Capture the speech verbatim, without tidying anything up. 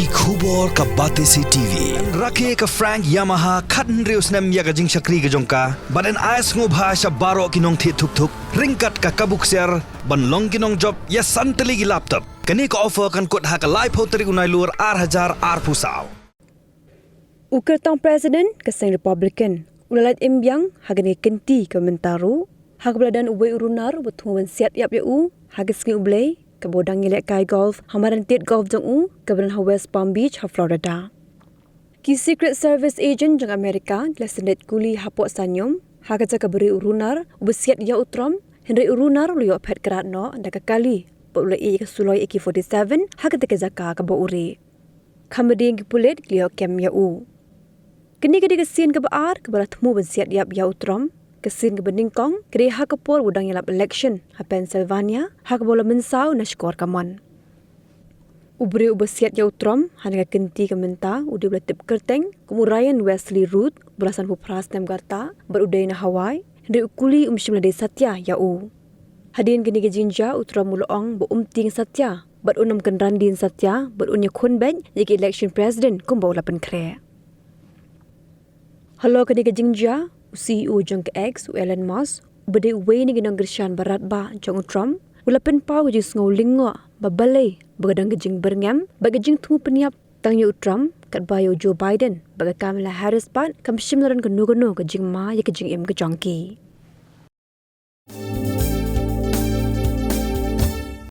Ki khubor ka Batesi TV. Rakhe ka Frank Yamaha khathynriew snem ïa ka jingshakri ka jong ka bad yn ai sngewbha sha baroh ki nongthied thuk thuk ryngkat ka kabu ksiar ban long ki nongjop ïa san tylli ki laptop. Kane ka offer kan kut ha ka laiphew tarik u Nailur ar hajar arphew saw. U kyrtong President ka seng Republican u la lait im biang ha kane ka kynti ka mynta ruh, ha kaba la don uwei u runar uba thmu ban siat ïap ïa u ha ka sngi U Blei kaba u dang ïalehkai golf ha madan tied golf jong u kaba don ha West Palm Beach ha Florida. Ki Secret Service agent jong America ki la sendait kuli hapoh sanium ha ka jaka ba rieh u runar uba siat ïa u Trump, hynrei u runar u la ïoh phet krad noh da ka kali bad u la ïeh ïa ka suloi A K forty-seven ha kata ka jaka kaba u rieh. Kham bdiang ki pulit ki la ïoh kem ïa u. Kane ka dei ka sien kaba ar kaba la thmu ban siat ïap ïa u Trump. Ka sien kaba nyngkong ka dei ha ka por ba u dang ïalap election ha Pennsylvania ha kaba u la mynsaw na shkor ka mon. U briew uba siat ïa u Trump ha kane ka kynti ka mynta u dei uba la tip kyrteng kum u Ryan Wesley Routh uba la sanphew phra snem ka rta bad u dei na Hawaii, hynrei u kuli um shym la dei satia ïa u. Hadien kane ka jingjia u Trump u la ong ba um tieng satia bad un ym kynran dien satia bad un ïakhun beit ïa ka election president kumba u la pynkhreh. Halor kane ka jingjia, u C E O jong ka X, u Elon Musk, uba dei uwei na ki nongkyrshan ba radbah jong u Trump, u la pynpaw ka jingsngew lyngngoh ba balei ba ka don ka jingbyrngem bad ka jingthmu pynïap tang ïa u Trump katba ïa u Joe Biden bad ka Kamala Harris pat kam shym la don kano kano ka jingma ïa ka jingim ka jong ki.